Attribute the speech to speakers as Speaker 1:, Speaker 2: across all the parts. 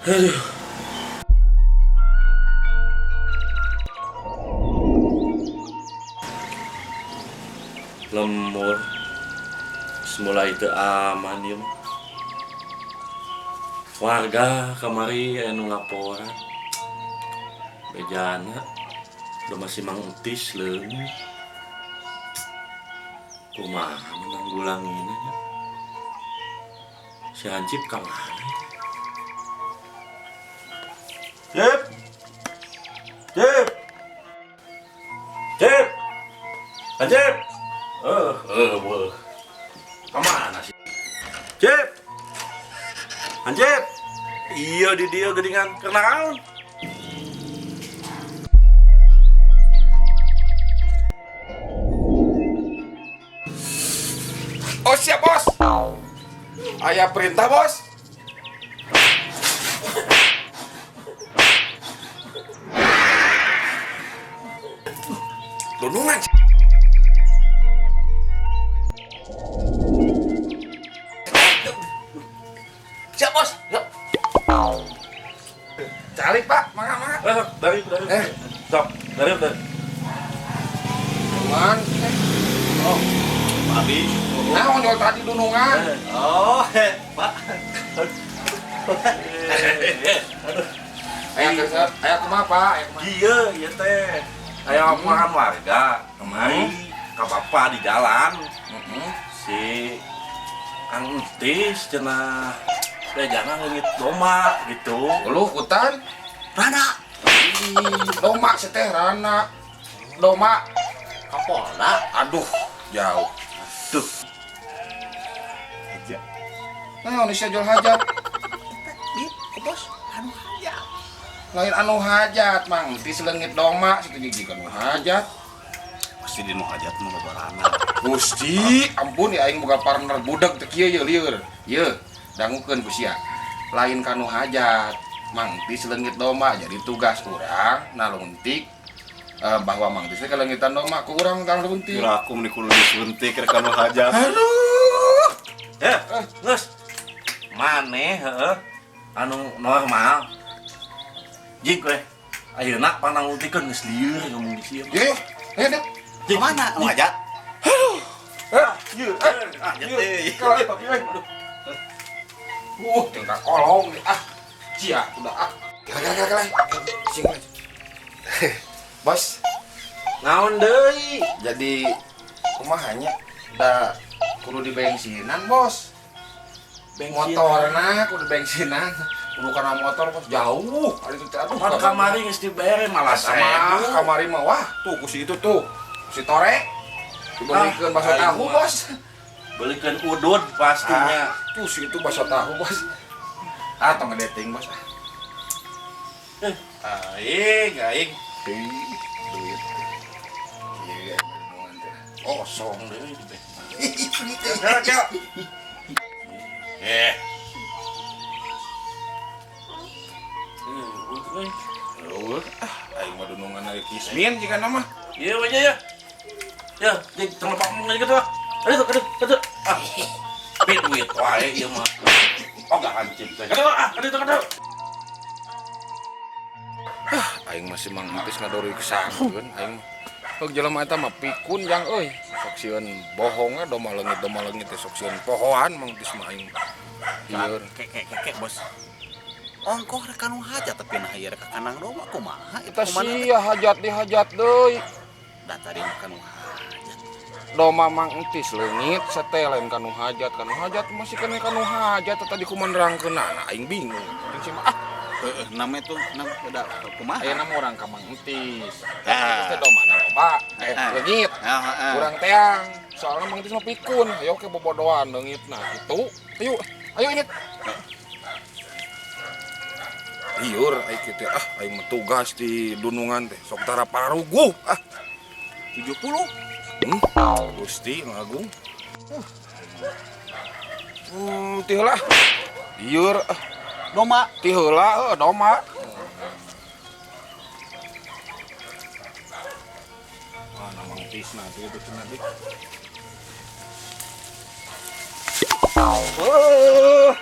Speaker 1: Aduh. Lembur. Semula itu aman ieu mah. Warga kamari aya nu laporan. Bejana udah masih Mang Entis leungit. Kumaha menanggulanginna nya? Si Hansip ka mana? Cip. Cip. Cip. Hansip. Wah. Kemana sih? Cip. Hansip. Iya di dia geningan kenaon?
Speaker 2: Oh siap bos. Aya perintah bos. Dunungan. Siap bos. Yuk. Cari pak, mangga mangga.
Speaker 1: Eh, dari dari.
Speaker 2: Eh.
Speaker 1: Sok, dari dari.
Speaker 2: Dunungan.
Speaker 1: Oh, Pak Abi.
Speaker 2: Nah, jual tadi dunungan.
Speaker 1: Oh, Pak. Aduh.
Speaker 2: Aya kerja, aya kumaha pak? Aya kumaha?
Speaker 1: Iya, iya teh. Aya laporan warga kemari ka bapak di jalan. Si Kang Entis cenah jangan leungit domba gitu.
Speaker 2: Uluh hutan.
Speaker 3: Rana.
Speaker 2: Ih, domba sih teh rana. Domba.
Speaker 3: Kapolda.
Speaker 2: Aduh, jauh.
Speaker 1: Duh.
Speaker 3: Aja.
Speaker 2: Nah, Indonesia jual hajat.
Speaker 3: Di, bos, anu hajat.
Speaker 2: Lain anu hajat, Mang. Entis leungit domba, situ gigi anu hajat.
Speaker 3: Pasti di nu hajat mah loba rana.
Speaker 2: Gusti, ampun ya aing boga partner budak teu kieu ye lieur. Ye, dangukeun ku sia. Lain kanu hajat, Mang Entis leungit domba, jadi tugas urang naluntik bahwa Mang Entis teh kaleungitan domba ku urang naluntik.
Speaker 3: Kira aku meni kudu disuntik rek kanu hajat.
Speaker 2: Aduh.
Speaker 1: Eh, geus. Maneh heeh anu normal. Jing we. Ayeuna panangultikeun geus lieur ngomong di sia.
Speaker 2: Ye, ayo deh.
Speaker 1: Jing.
Speaker 3: Mana anu hajat?
Speaker 2: Eh, ye, eh,
Speaker 3: Ah,
Speaker 2: ye.
Speaker 3: teh.
Speaker 2: Kalau tapi we. Aduh. Tinggal kolong nih. Ah, cia, udah ah. Kira kira kira kira. Sing aja. Bos,
Speaker 1: Naon deui?
Speaker 2: jadi kumaha nya? Da kudu di bensinan, Bos. Motorna kudu bensinan. Kudu kana motor, Bos. Jauh. Ari itu teh aduh.
Speaker 1: Pan kamari geus dibere malah
Speaker 2: sama
Speaker 1: seribu.
Speaker 2: kamari mah wah, tuh ku si itu tuh. Si Tore. Dibelikeun bakso
Speaker 1: Ah,
Speaker 2: tahu,
Speaker 1: aing mah.
Speaker 2: Bos.
Speaker 1: Belikeun udud pastinya.
Speaker 2: Ah, tuh si itu bakso tahu, Bos. Ah, tong ngedeting, Bos.
Speaker 1: Eh, aing, aing.
Speaker 2: Ih, duit. Iya, dunungan teh.
Speaker 1: Kosong deui di beh. Kela, kela. Eh.
Speaker 2: Eueuh, ah, aing mah dunungan dari Kismin jika nama.
Speaker 1: Iya aja ya. Ya, jadi tong lepak ngomong aja gitu lah. Aduh, aduh, aduh. Ah. Duit wae ieu mah. Oh, gak hancur teh. Aduh, ah, aduh, aduh.
Speaker 2: Ah, aing masih Mang Entis ngadori kesangkeun aing mah. Heug jelema eta mah pikun jang euy. Sok sieun bohongna domba leungit teh sok sieun pohoan Mang Entis mah aing. Lieur.
Speaker 3: Keke keke bos. Ongkoh rek kanu hajat tapi nah ieu rek ka kandang domba kumaha itu
Speaker 2: Eta
Speaker 3: kumaha
Speaker 2: sia hajat di hajat deui.
Speaker 3: Da tadi mah kanu hajat.
Speaker 2: Domba Mang Entis leungit sete lain kanu hajat, kanu hajat masih kena kanu hajat teh tadi kumanerangkeunana aing bingung. Jeung si mah ah
Speaker 3: Heeh, nama itu nam da kumaha?
Speaker 2: aya nama urang ka Mang Entis.
Speaker 3: Ah.
Speaker 2: Entis teh domba loba,
Speaker 3: Ah.
Speaker 2: leungit.
Speaker 3: Ah, heeh.
Speaker 2: Urang teang. Soalnya Mang Entis mah pikun, ayo ke bobodoan leungitna kitu. Ayo, ayo ini. Liur aing kieu teh ah aing mah tugas di dunungan teh sok tara paruguh ah.
Speaker 3: 70.
Speaker 2: Gusti Agung. Ti heula. Lieur ah.
Speaker 3: Domba.
Speaker 2: Ti heula heuh domba. Mana Mang Tisna teh itu cenah deui. Wih,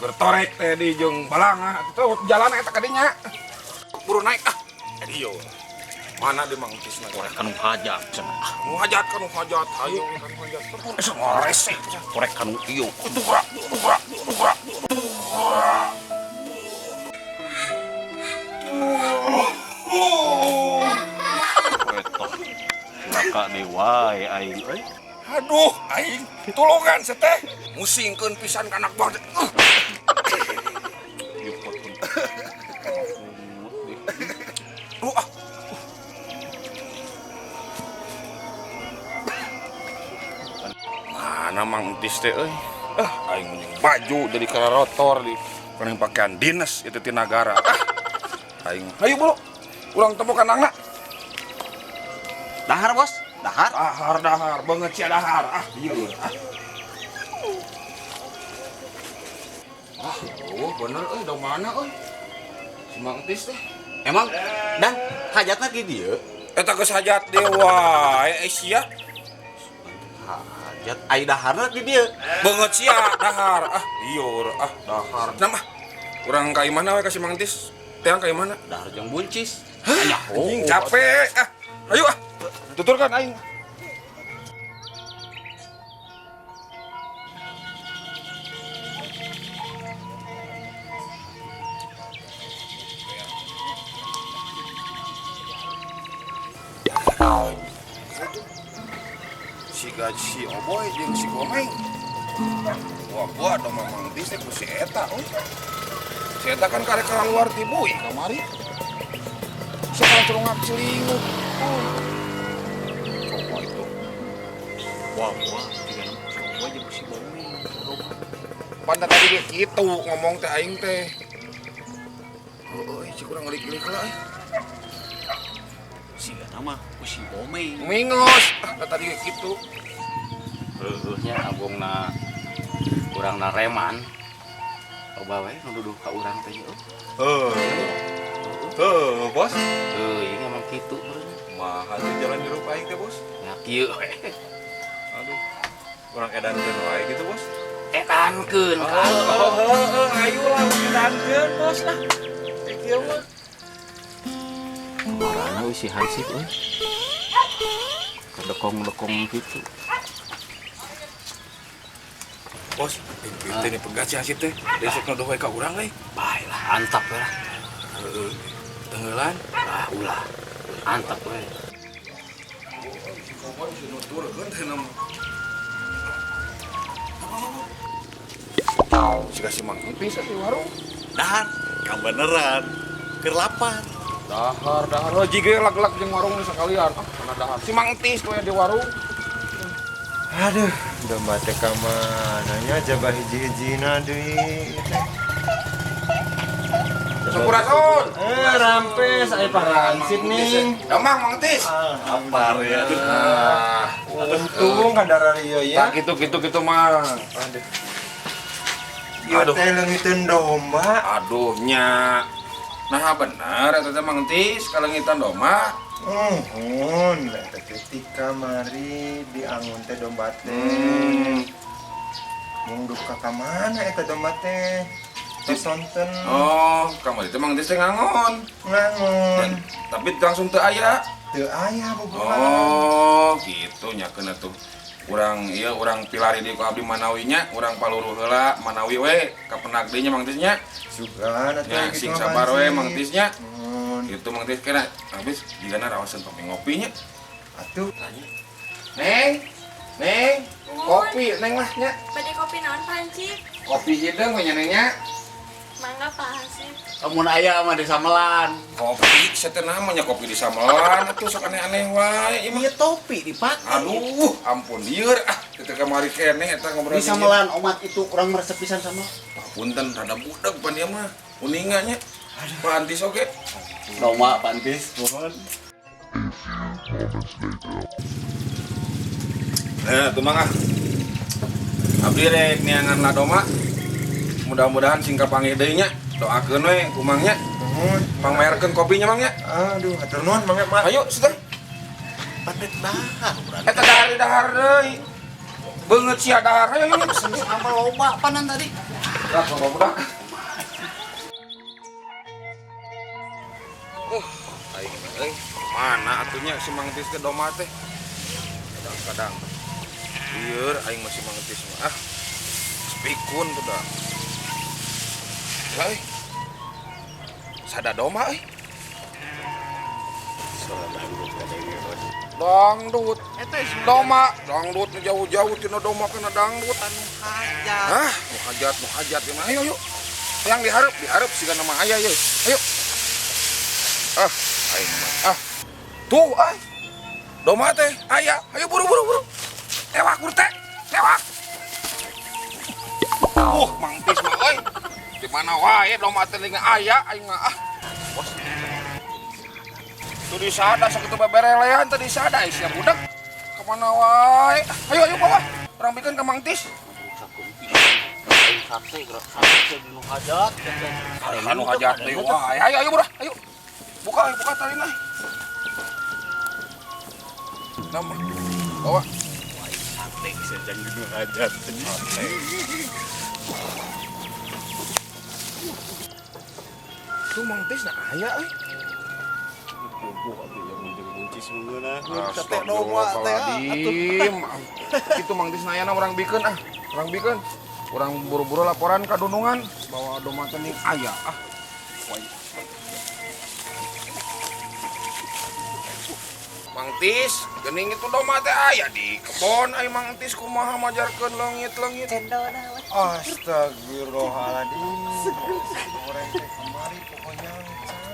Speaker 2: keur torek teh di jeung balanga tuh jalan eta kadinya. Buru naik ah. Iyo. Mana di Mang Tisna
Speaker 3: Korek kanu hajat cenah.
Speaker 2: Nu hajat kanu hajat, hayu kanu hajat. Asa ngorese.
Speaker 3: Korek kanu ieu.
Speaker 2: Tuh, tuh, tuh, tuh.
Speaker 1: Eta. Cilaka deui wae aing euy.
Speaker 2: Aduh, aing tulungan seteh. Musingkeun pisan ka anak buah teh.
Speaker 1: Ieu potong.
Speaker 2: Duh, ah. Mana Mang Entis teh euy? Ah, aing mending baju jadi kararotor di paling pakaian dinas itu ti nagara. Ah, aing. Hayu bulu. Urang temu kandangna.
Speaker 3: Dahar, Bos. Dahar.
Speaker 2: Dahar, dahar, banget sia dahar. Ah, ieu. Ah. Ah, oh bener euy, da mana euy? Si Mang Entis teh.
Speaker 3: Emang dan hajatna di dieu?
Speaker 2: Eta geus hajat dewa, eh sia.
Speaker 3: Hajat ai daharna di dieu.
Speaker 2: Banget sia dahar. Ah, liur ah dahar. Nah mah urang ka imahna we ka si Mang Entis. Teang ka imahna.
Speaker 3: Dahar jeung buncis.
Speaker 2: Hah, anjing capek. Ah, ayo ah. Tuturkan aing. Si gaji si Oboy jeung si Gomeng. Wah, gua ada Mang Entis teh ku si eta euy. Si eta kan karek keluar ti bui kamari. Sekarang celungak celinguk. Coba itu.
Speaker 3: Wah, wah, jiga nama si Oboy jeung si Gomeng.
Speaker 2: Pantat tadi dia gitu ngomong teh aing teh. Heueuh, si kurang ngelik-ngelik lah euy.
Speaker 3: Siga nama ku si Gomeng.
Speaker 2: Mingos, ah tadi gitu.
Speaker 4: Heueuh nya abongna urangna reman. Loba we nu duduh ka urang teh yeuh.
Speaker 1: Heuh. Heuh, Bos.
Speaker 4: Heuh, ieu emang kitu beureum.
Speaker 1: Kumaha tuh jalan hirup aing teh, Bos?
Speaker 4: Nya kieu we.
Speaker 1: Aduh. Urang edankeun wae gitu, Bos.
Speaker 4: Edankeun ka.
Speaker 1: Oh, heuh, ayo lah edankeun, Bos lah. Eh kieu mah.
Speaker 4: Marana we si Hansip euy. Kedekong-dekong gitu.
Speaker 2: Bos, teh ini pegat si Hansip teh. Besok nuduh we ka urang euy.
Speaker 4: Bae lah, antap we lah.
Speaker 2: Heeh. Tenggelan.
Speaker 4: Ah, ulah. Antap we.
Speaker 2: Si Koboy si nuturkeun teh nama. Si kasih Mang Entis di warung.
Speaker 3: Dahar, kabeneran. Keur lapar.
Speaker 2: Dahar, dahar. Oh, jige lag-lag jeung warung nu sakalian. Ah, kana dahar. Si Mang Entis we di warung.
Speaker 5: Aduh, domba teh ka mana nya jabah hiji-hijina deui teh.
Speaker 2: Sampurasun.
Speaker 5: Rampes aya paransip nih.
Speaker 2: Damang Mang Entis.
Speaker 1: Lapar ya. Aduh.
Speaker 2: Ah,
Speaker 5: Untung kadara ieu ya.
Speaker 2: tak gitu gitu gitu Mang.
Speaker 5: Aduh. Ieu teh leungiteun domba.
Speaker 2: Aduh nya. Nah bener eta teh Mang Entis kalengitan domba.
Speaker 5: Muhun, eta teh ti kamari diangon teh domba teh. Mung duka ka mana eta domba teh? Tos sonten.
Speaker 2: Oh, kamari teh Mang Entis teh ngangon.
Speaker 5: Ngangon.
Speaker 2: Dan, tapi langsung teu aya.
Speaker 5: Teu aya bobogan.
Speaker 2: Oh, gitu nya keuna tuh. Urang ieu urang pilari di ku abdi Manawi nya, urang paluruh heula Manawi we kapenak deui nya Mang Entis nya.
Speaker 5: Sugan atuh
Speaker 2: Ya,
Speaker 5: gitu
Speaker 2: sing
Speaker 5: mah,
Speaker 2: sabar we
Speaker 5: Hansip.
Speaker 2: Mang Entis nya.
Speaker 5: Muhun.
Speaker 2: Gitu Mang Entis kena habis jigana rawaseun topi ngopi nya.
Speaker 5: Atuh.
Speaker 2: Neng, Neng, kopi Neng lah nya.
Speaker 6: Bade kopi naon Pak Hansip?
Speaker 2: Kopi hideung we nya Neng nya.
Speaker 6: Mangga Pak Hansip.
Speaker 4: Lamun aya mah di samelan.
Speaker 2: Kopi, saya namanya kopi di samelan atuh sok aneh-aneh wae ieu mah.
Speaker 3: Ieu topi dipake.
Speaker 2: Aduh, ampun lieur ah, teu kamari keneh eta ngobrol
Speaker 3: Di samelan omat itu kurang meresep pisan sama.
Speaker 2: Punten rada budeg pan ieu mah. Uninga nya. Pak Antis oge.
Speaker 3: Domba Pak Antis, mohon.
Speaker 2: Nah, tuh mangga. Abdi rek neangan ladoma. Mudah-mudahan sing kapanggih deui nya. Doakeun we ku Mang nya.
Speaker 5: Nuhun.
Speaker 2: Pangmayarkeun kopinya Mang nya.
Speaker 5: Aduh, hatur nuhun mangga, Mak.
Speaker 2: Ayo, sudah.
Speaker 3: Padet dahar urang.
Speaker 2: Eta dahar dahar deui. Beungeut sia dahar. Ayo, ayo.
Speaker 3: Sama loba panan tadi.
Speaker 2: Lah, loba budak. Aing euy, mana atunya si Mang Tis teh domba teh? Kadang-kadang lieur aing masih Mang Tis mah. Ah. Pikun tuh dah. Lah euy. Sada domba euy. Dangdut. Domba, dangdut nu jauh-jauh tina domba kena dangdut.
Speaker 3: Anu hajat.
Speaker 2: Hah, nu hajat ieu mah. Ayo, ayo. Yang dihareup, dihareup siga nama aya ye. Ayo. Ah, aing mah. Ah. Tuh, ay. Domba teh aya. Ayo buru buru buru. Tewak buru teh. Tewak. Mang Tis mah euy. Di mana wae domba teh ning aya aing mah ah. Bos. Tuh disada sakitu beberelean teh disada sia budak. Ka mana wae? Ayo ayo bawa. Urang bikeun ka Mang Tis.
Speaker 4: Sate gerak sate di nu hajat.
Speaker 2: Anu hajat deui wae. Ayo ayo budak, ayo. Buka, ayo buka talina. Nama. Bawa.
Speaker 4: Sate sejang di nu hajat.
Speaker 2: Tuh Mang Tis na aya euy.
Speaker 3: Sate domba teh.
Speaker 2: Astagfirullahaladzim. Itu Mang Tis nayana urang bikeun ah. Urang bikeun. Urang buru-buru laporan ka dunungan bawa domba teh ning aya ah. Mang Tis, geuning itu domba teh aya di kebon ai Mang Tis kumaha majarkeun leungit-leungit.
Speaker 5: Astagfirullahaladzim. Goreng teh kamari pokoknya.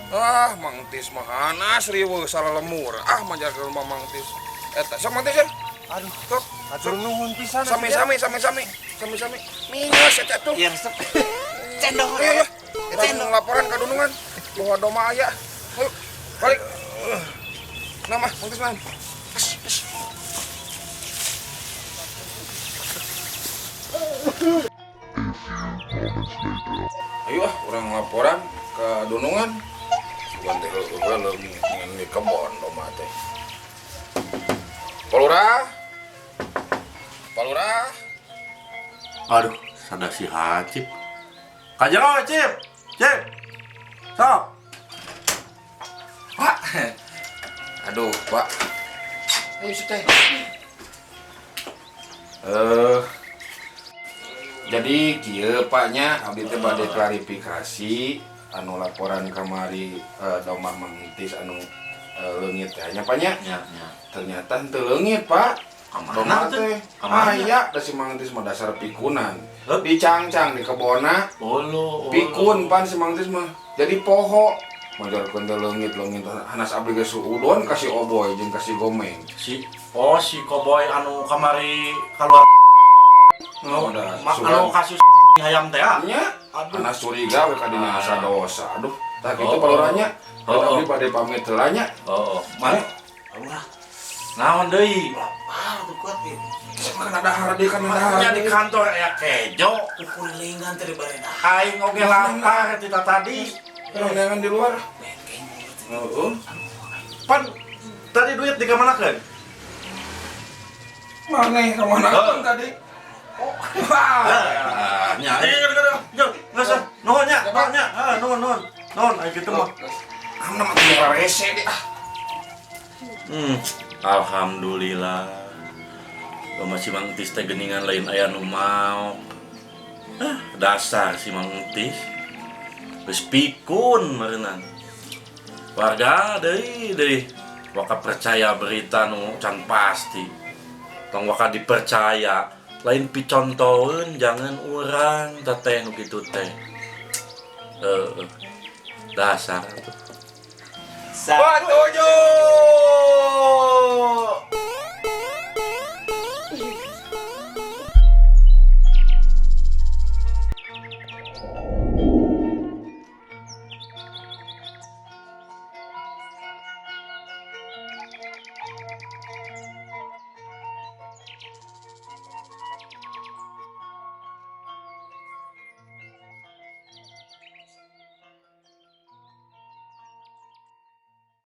Speaker 2: Ah, Mang Tis mah hanas riweuh salalemur. Ah, majarkeun mah Mang Tis. Eta sok Mang Tis ya.
Speaker 5: Aduh,
Speaker 2: Sok.
Speaker 5: hatur nuhun pisan.
Speaker 2: Sami-sami, sami-sami. Sami-sami. Minus eta tuh.
Speaker 3: Iya, resep. Cendol.
Speaker 2: Ayo, ayo. Urang laporan ka dunungan bahwa domba aya. Ayo, balik. Nah, mah, Mang Tis mah. Ayo ah, urang laporan ke dunungan. Bukan teh heueuh leungit ngan di kebon domba teh. Pak Lurah. Pak Lurah.
Speaker 1: Aduh, sada si Hacip. Kajero, Cip. Cip. Sok.
Speaker 2: Pak. Aduh, Pak. Ayo teh. Jadi kieu Pak nya abdi teh bade klarifikasi anu laporan kamari domba Mang Tis anu leungit teh nya Pak nya.
Speaker 1: Ya, ya.
Speaker 2: Ternyata henteu leungit, Pak.
Speaker 1: Kamana
Speaker 2: Domba
Speaker 1: teh?
Speaker 2: teh
Speaker 1: Kamana?
Speaker 2: aya da si Mang Tis mah dasar pikunan.
Speaker 1: Heuh?
Speaker 2: Dicangcang di kebonna.
Speaker 1: Olo, olo.
Speaker 2: Pikun pan si Mang Tis mah. Jadi poho. Majarkeun teh leungit-leungit hanas abdi ge suudon ka si Oboy jeung ka si Gomeng.
Speaker 1: Si oh si Koboy anu kamari keluar.
Speaker 2: Oh, da,
Speaker 1: Ma,
Speaker 2: sugan.
Speaker 1: anu kasus hayam teh ah.
Speaker 2: Nya,
Speaker 1: Aduh.
Speaker 2: anas curiga we ka dina asa dosa. Aduh, tah kitu
Speaker 1: Oh,
Speaker 2: Pak Lurah nya.
Speaker 1: Oh, oh.
Speaker 2: Abdi bade pamit heula nya.
Speaker 1: Oh, oh. Man. Lurah. Naon deui?
Speaker 3: Lapar tuh kuat ieu.
Speaker 2: Kan dahar deui kan dahar.
Speaker 1: Nya di kantor aya kejo.
Speaker 3: Kukulilingan teh di bare dahar.
Speaker 1: Aing oge lapar tita tadi.
Speaker 2: Neangan di luar. Heeh.
Speaker 1: Pan tadi duit dikamanakeun?
Speaker 2: Maneh ka mana
Speaker 1: Heuh.
Speaker 2: tadi? Oh. Wah.
Speaker 1: Nya, ayo ayo ayo. Geus ah. Nuhun nya, nuhun nya. Heeh, nuhun nuhun. Nuhun aya kitu mah.
Speaker 2: Amna mah teu rese deh ah.
Speaker 1: Alhamdulillah. Lo masih Mang Tis teh geuningan lain aya nu maok. Ah, dasar si Mang Tis. Geus pikun meureunnan. Warga deui deui. Waka percaya berita nu can pasti. Tong waka dipercaya. Lain picontoeun jangan urang teteh nu kitu teh. Heeh. Dasar tuh.
Speaker 2: Patuju.